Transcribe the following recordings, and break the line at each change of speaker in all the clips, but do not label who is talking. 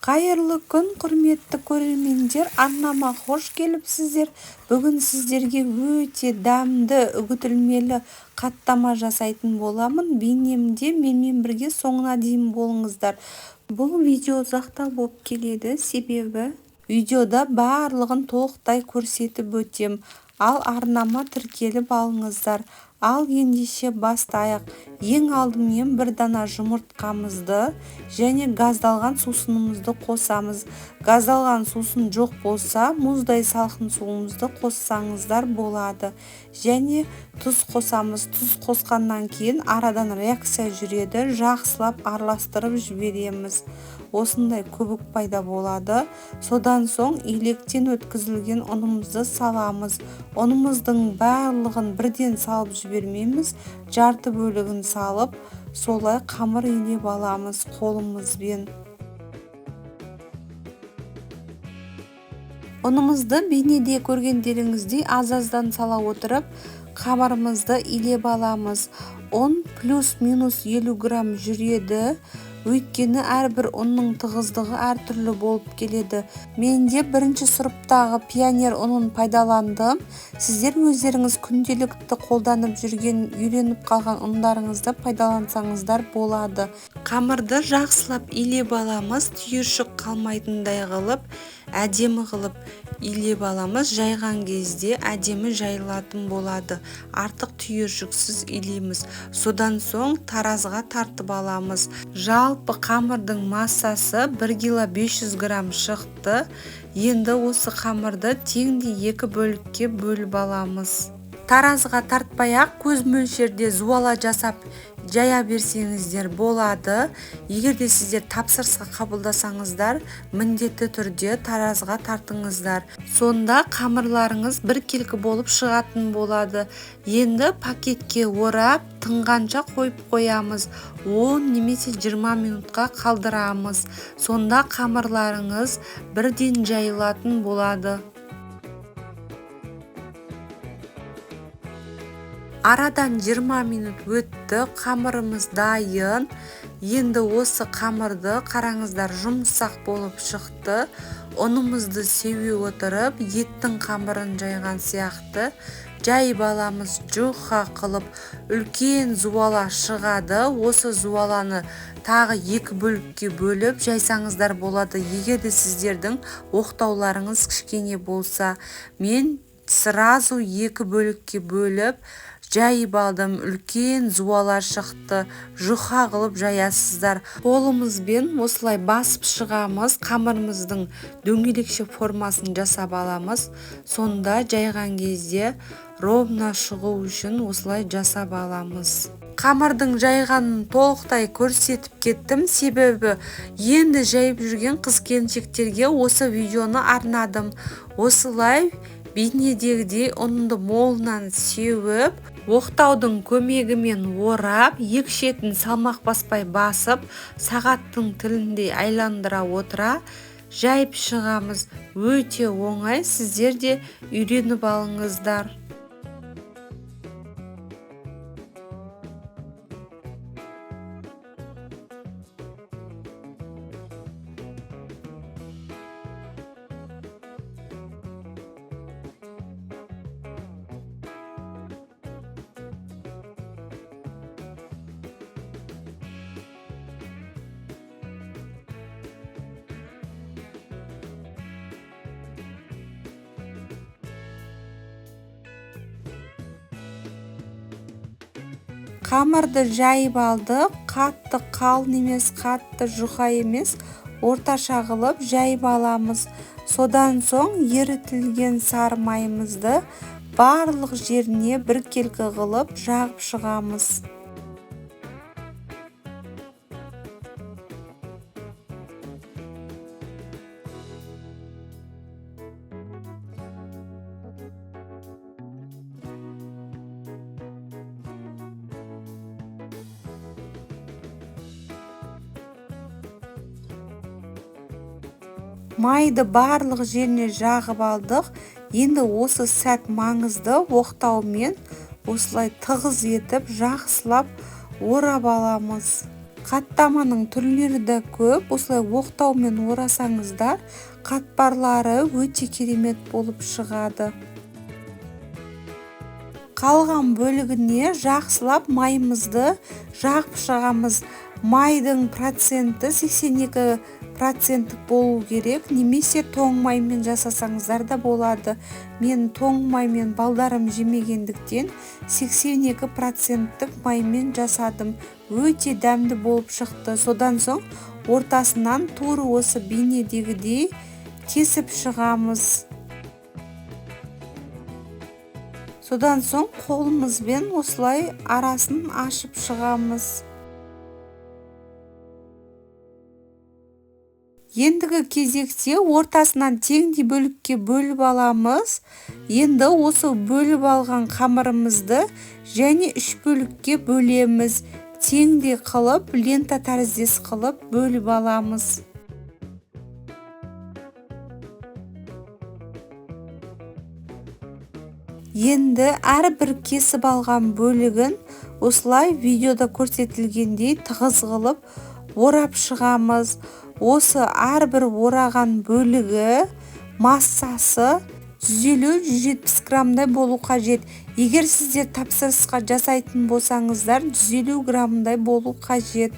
Қайырлы күн, құрметті көрермендер! Арнама қош келіпсіздер. Бүгін сіздерге өте дәмді үгітілмелі қаттама жасайтын боламын. Бейнемде менімен бірге соңына дейін болыңыздар. Бұл видео ұзақтау болып келеді, себебі видеода барлығын толықтай көрсетіп өтем. Ал арнама тіркеліп алыңыздар. Ал ендеше бастайық. Ең алдымен бір дана жұмыртқамызды және газдалған сусынымызды қосамыз. Газдалған сусын жоқ болса, мұздай салқын суымызды қоссаңыздар болады. Және тұз қосамыз. Тұз қосқаннан кейін арадан реакция жүреді. Жақсылап араластырып жібереміз. Осындай көбік пайда болады. Содан соң електен өткізілген ұнымызды саламыз. Ұнымыздың барлығын бірден салып жібермейміз. Жарты бөлігін салып, солай қамыр илеп аламыз қолымызбен. Ұнымызды бейнеде көргендеріңіздей аз-аздан сала отырып, қамырымызды илеп аламыз. Ұн плюс-минус 50 грамм жүреді. Өйткені әрбір ұнның тығыздығы әртүрлі болып келеді. Менде бірінші сұрыптағы Пионер ұнын пайдаландым. Сіздер өздеріңіз күнделікті қолданып жүрген, үйреніп қалған ұндарыңызды пайдалансаңыздар болады. Қамырды жақсылап илеп аламыз, түйіршік қалмайтындай қылып, әдемі қылып илеп аламыз. Жайған кезде әдемі жайылатын болады. Артық түйіршіксіз илейміз. Содан соң таразға тартып аламыз. Жалпы қамырдың массасы 1 кило 500 грамм шықты. Енді осы қамырды теңдей екі бөлікке бөліп аламыз. Таразға тартпай-ақ көз мөлшерде зуала жасап жая берсеңіздер болады. Егер де сіздер тапсырысқа қабылдасаңыздар, міндетті түрде таразға тартыңыздар. Сонда қамырларыңыз біркелкі болып шығатын болады. Енді пакетке орап, тынғанша қойып қоямыз. 10 немесе 20 минутқа қалдырамыз. Сонда қамырларыңыз бірден жайылатын болады. Арадан 20 минут өтті, қамырымыз дайын. Енді осы қамырды қараңыздар, жұмсақ болып шықты. Ұнымызды сеуе отырып, еттің қамырын жайған сияқты жайып аламыз, жұқа қылып үлкен зуала шығады. Осы зуаланы тағы екі бөлікке бөліп жайсаңыздар болады. Егер де сіздердің оқтауларыңыз кішкене болса, мен сразу екі бөлікке бөліп жайып алдым. Үлкен зуала шықты. Жұқа қылып жаясыздар. Қолымызбен осылай басып шығамыз. Қамырымыздың дөңгелекше формасын жасап аламыз. Сонда жайған кезде ровно шығу үшін осылай жасап аламыз. Қамырдың жайғанын толықтай көрсетіп кеттім, себебі енді жайып жүрген қыз-келіншектерге осы видеоны арнадым. Осылай бейнедегідей ұнды молынан сеуіп, оқтаудың көмегімен орап, екі шетін салмақ баспай басып, сағаттың тіліндей айландыра отыра жайып шығамыз. Өте оңай, сіздер де үйреніп алыңыздар. Қамырды жайып алдық. Қатты қалың емес, қатты жұқа емес, орташа қылып жайып аламыз. Содан соң ерітілген сары майымызды барлық жеріне біркелкі қылып жағып шығамыз. Майды барлық жеріне жағып алдық. Енді осы сәт маңызды, оқтаумен осылай тығыз етіп жақсылап орап аламыз. Қаттаманың түрлері де көп. Осылай оқтаумен орасаңыздар, қатпарлары өте керемет болып шығады. Қалған бөлігіне жақсылап майымызды жағып шығамыз. Майдың проценті 82% болу керек, немесе тоң маймен жасасаңыздар да болады. Мен тоң маймен балдарым жемегендіктен 82% маймен жасадым. Өте дәмді болып шықты. Содан соң ортасынан тура осы бейнедегідей кесіп шығамыз. Содан соң қолымызбен осылай арасын ашып шығамыз. Ендігі кезекте ортасынан теңдей бөлікке бөліп аламыз. Енді осы бөліп алған қамырымызды және 3 бөлікке бөлеміз. Теңдей қылып, лента тәріздес қылып бөліп аламыз. Енді әрбір кесіп алған бөлігін осылай видеода көрсетілгендей тығыз қылып орап шығамыз. Осы әрбір ораған бөлігі массасы 150-170 граммдай болу қажет. Егер сіздер тапсырысқа жасайтын болсаңыздар, 150 граммдай болу қажет.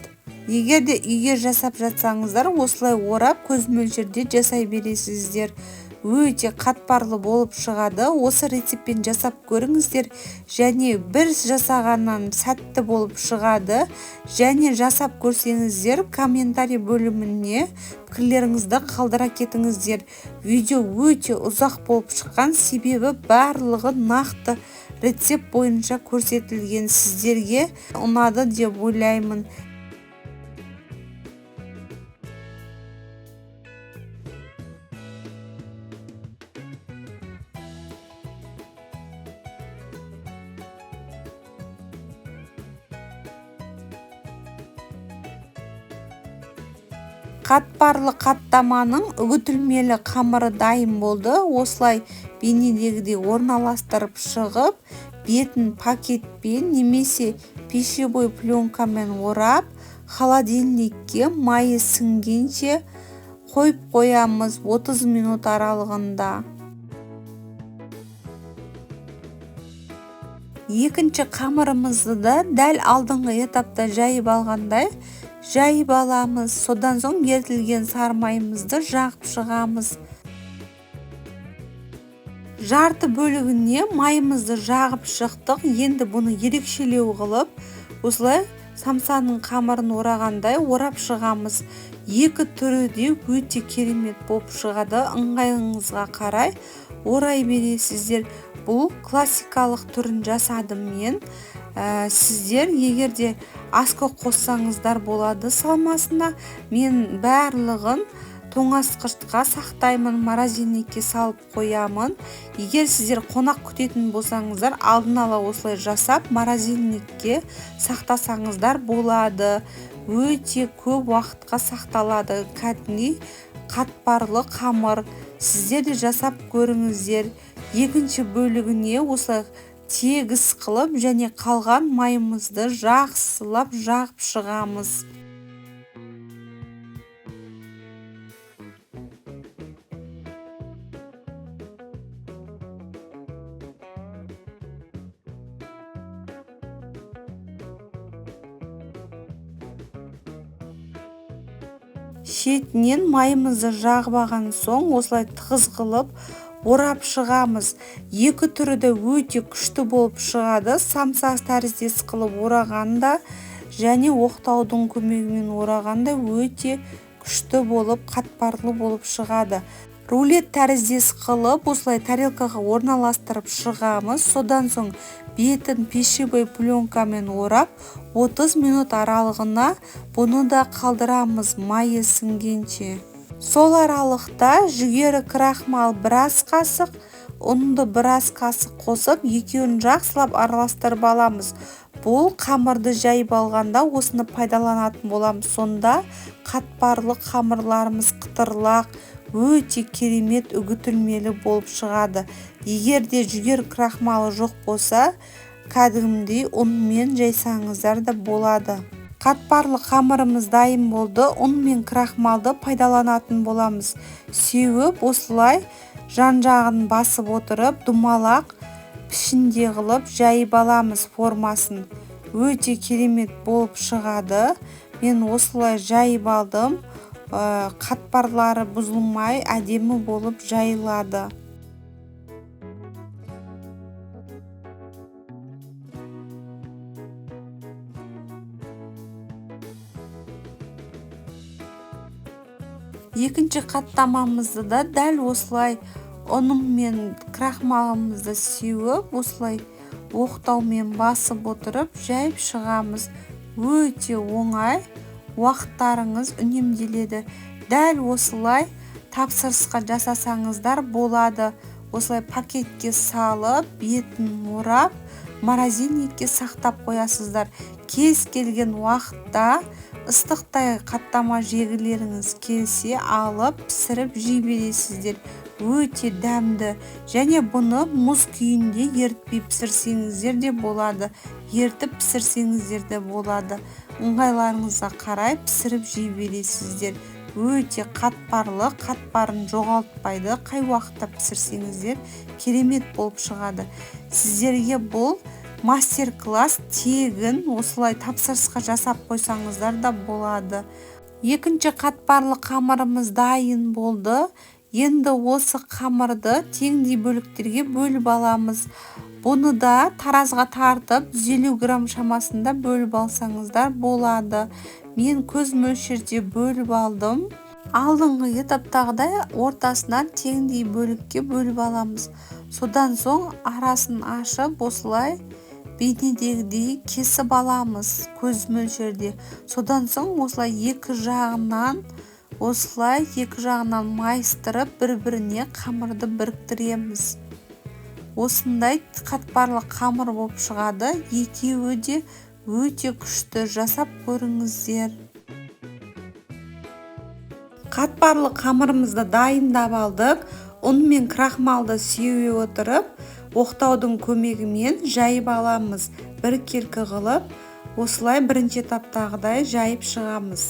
Егер де үйге жасап жатсаңыздар, осылай орап көз мөлшерде жасай бересіздер. Өте қатпарлы болып шығады. Осы рецептпен жасап көріңіздер, және бір жасағаннан сәтті болып шығады. Және жасап көрсеңіздер, комментарий бөліміне пікірлеріңізді қалдыра кетіңіздер. Видео өте ұзақ болып шыққан, себебі барлығы нақты рецепт бойынша көрсетілген. Сіздерге ұнады деп ойлаймын. Қатпарлы қаттаманың үгітілмелі қамыры дайын болды. Осылай бейнедегідей орналастырып шығып, бетін пакетпен немесе пищевой пленкамен орап, холодильникке майы сіңгенше қойып қоямыз 30 минут аралығында. Екінші қамырымызды да дәл алдыңғы этапта жайып алғандай жайып аламыз. Содан соң ерітілген сары майымызды жағып шығамыз. Жарты бөлігіне майымызды жағып шықтық. Енді бұны ерекшелеу қылып, осылай самсаның қамырын орағандай орап шығамыз. Екі түрі де өте керемет болып шығады. Ыңғайыңызға қарай орай бересіздер. Бұл классикалық түрін жасадым мен. Сіздер егер де асқы қоссаңыздар болады салмасына. Мен барлығын тоңазытқышқа сақтаймын, морозильникке салып қоямын. Егер сіздер қонақ күтетін болсаңыздар, алдын ала осылай жасап морозильникке сақтасаңыздар болады. Өте көп уақытқа сақталады. Кәдімгідей қатпарлы қамыр. Сіздер де жасап көріңіздер. Екінші бөлігіне осылай тегіс қылып және қалған майымызды жақсылап жағып шығамыз. Шетінен майымызды жағып алған соң осылай тығыз қылып орап шығамыз. Екі түрі де өте күшті болып шығады. Самса тәріздес қылып орағанда және оқтаудың көмегімен орағанда өте күшті болып, қатпарлы болып шығады. Рулет тәріздес қылып осылай тарелкаға орналастырып шығамыз. Содан соң бетін пищевой пленкамен орап 30 минут аралығына бұны да қалдырамыз майы сіңгенше. Сол аралықта жүгері крахмал біраз қасық, ұнды біраз қасық қосып, екеуін жақсылап араластырып аламыз. Бұл қамырды жайып алғанда осыны пайдаланатын боламыз. Сонда қатпарлы қамырларымыз қытырлақ, өте керемет үгітілмелі болып шығады. Егер де жүгері крахмалы жоқ болса, кәдімгідей ұнмен жайсаңыздар да болады. Қатпарлы қамырымыз дайын болды. Ұн мен крахмалды пайдаланатын боламыз. Сеуіп, осылай жан-жағын басып отырып, домалақ пішінде қылып жайып аламыз формасын. Өте керемет болып шығады. Мен осылай жайып алдым. Қатпарлары бұзылмай, әдемі болып жайылады. Екінші қаттамамызды да дәл осылай ұным мен крахмалымызды сеуіп, осылай оқтаумен басып отырып жайып шығамыз. Өте оңай, уақыттарыңыз үнемделеді. Дәл осылай тапсырысқа жасасаңыздар болады. Осылай пакетке салып, бетін орап, морозильникке сақтап қоясыздар. Кез келген уақытта ыстықтай қаттама жегілеріңіз келсе, алып пісіріп жей бересіздер. Өте дәмді. Және бұны мұз күйінде ерітпей пісірсеңіздер де болады, ерітіп пісірсеңіздер де болады. Ыңғайларыңызға қарай пісіріп жей бересіздер. Өте қатпарлы, қатпарын жоғалтпайды. Қай уақытта пісірсеңіздер керемет болып шығады. Сіздерге бұл мастер-класс тегін, осылай тапсырысқа жасап қойсаңыздар да болады. Екінші қатпарлы қамырымыз дайын болды. Енді осы қамырды теңдей бөліктерге бөліп аламыз. Бұны да таразға тартып 150 грамм шамасында бөліп алсаңыздар болады. Мен көз мөлшерде бөліп алдым. Алдыңғы этаптағыдай ортасынан теңдей бөлікке бөліп аламыз. Содан соң арасын ашып, осылай бейнедегідей кесіп аламыз көз мөлшерде. Содан соң осылай екі жағынан, осылай екі жағынан майыстырып, бір-біріне қамырды біріктіреміз. Осындай қатпарлы қамыр болып шығады. Екеуі де өте күшті, жасап көріңіздер. Қатпарлы қамырымызды дайындап алдық. Ұн мен крахмалды сеуе отырып, оқтаудың көмегімен жайып аламыз. Біркелкі қылып, осылай бірінші этаптағыдай жайып шығамыз.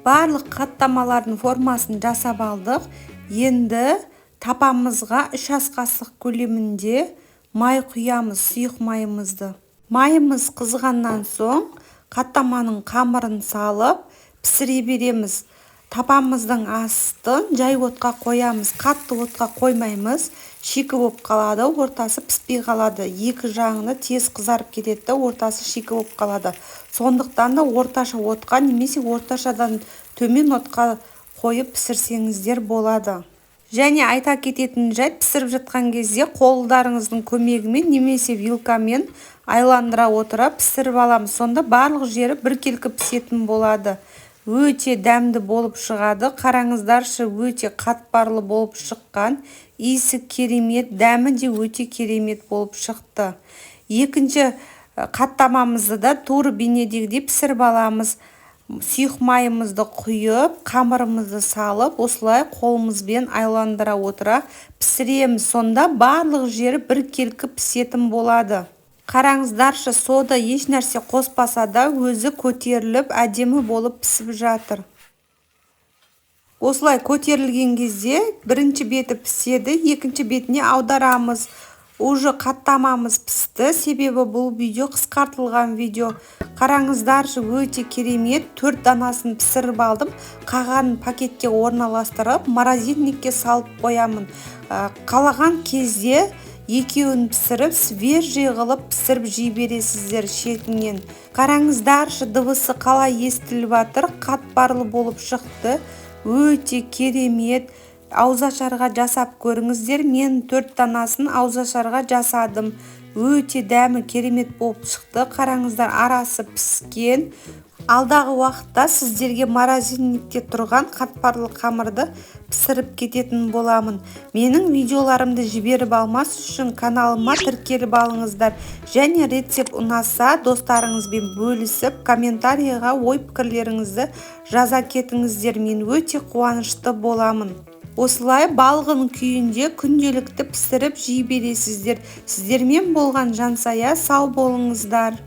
Барлық қаттамалардың формасын жасап алдық. Енді тапамызға 3 ас қасық көлемінде май құямыз, сұйық майымызды. Майымыз қызғаннан соң қаттаманың қамырын салып пісіре береміз. Тапамыздың астын жай отқа қоямыз, қатты отқа қоймаймыз, шикі болып қалады, ортасы піспей қалады. Екі жағына тез қызарып кетеді, ортасы шикі болып қалады. Сондықтан да орташа отқа немесе орташадан төмен отқа қойып пісірсеңіздер болады. Және айта кететін жайт, пісіріп жатқан кезде қолдарыңыздың көмегімен немесе вилкамен айландыра отыра пісіріп аламыз. Сонда барлық жері біркелкі пісетін болады. Өте дәмді болып шығады. Қараңыздаршы, өте қатпарлы болып шыққан. Иісі керемет, дәмі де өте керемет болып шықты. Екінші қаттамамызды да тура бейнедегідей пісіріп аламыз. Сұйық майымызды құйып, қамырымызды салып, осылай қолымызбен айландыра отыра пісіреміз. Сонда барлық жері біркелкі пісетін болады. Қараңыздаршы, сода еш нәрсе қоспаса да өзі көтеріліп, әдемі болып пісіп жатыр. Осылай көтерілген кезде бірінші беті піседі, екінші бетіне аударамыз. Уже қаттамамыз пісті, себебі бұл видео қысқартылған видео. Қараңыздаршы, өте керемет. 4 данасын пісіріп алдым. Қалғанын пакетке орналастырып, морозильникке салып қоямын. Қалаған кезде екеуін пісіріп, свежий қылып пісіріп жей бересіздер шетінен. Қараңыздаршы, дыбысы қалай естіліп жатыр, қатпарлы болып шықты. Өте керемет. Ауызашарға жасап көріңіздер. Мен 4 данасын ауызашарға жасадым. Өте дәмі керемет болып шықты. Қараңыздар, арасы піскен. Алдағы уақытта сіздерге морозильникте тұрған қатпарлы қамырды пісіріп кететін боламын. Менің видеоларымды жіберіп алмас үшін каналыма тіркеліп алыңыздар. Және рецепт ұнаса достарыңызбен бөлісіп, комментарийға ой пікірлеріңізді жаза кетіңіздер. Мен өте қуанышты боламын. Осылай балғын күйінде күнделікті пісіріп жей бересіздер. Сіздермен болған Жансая. Сау болыңыздар!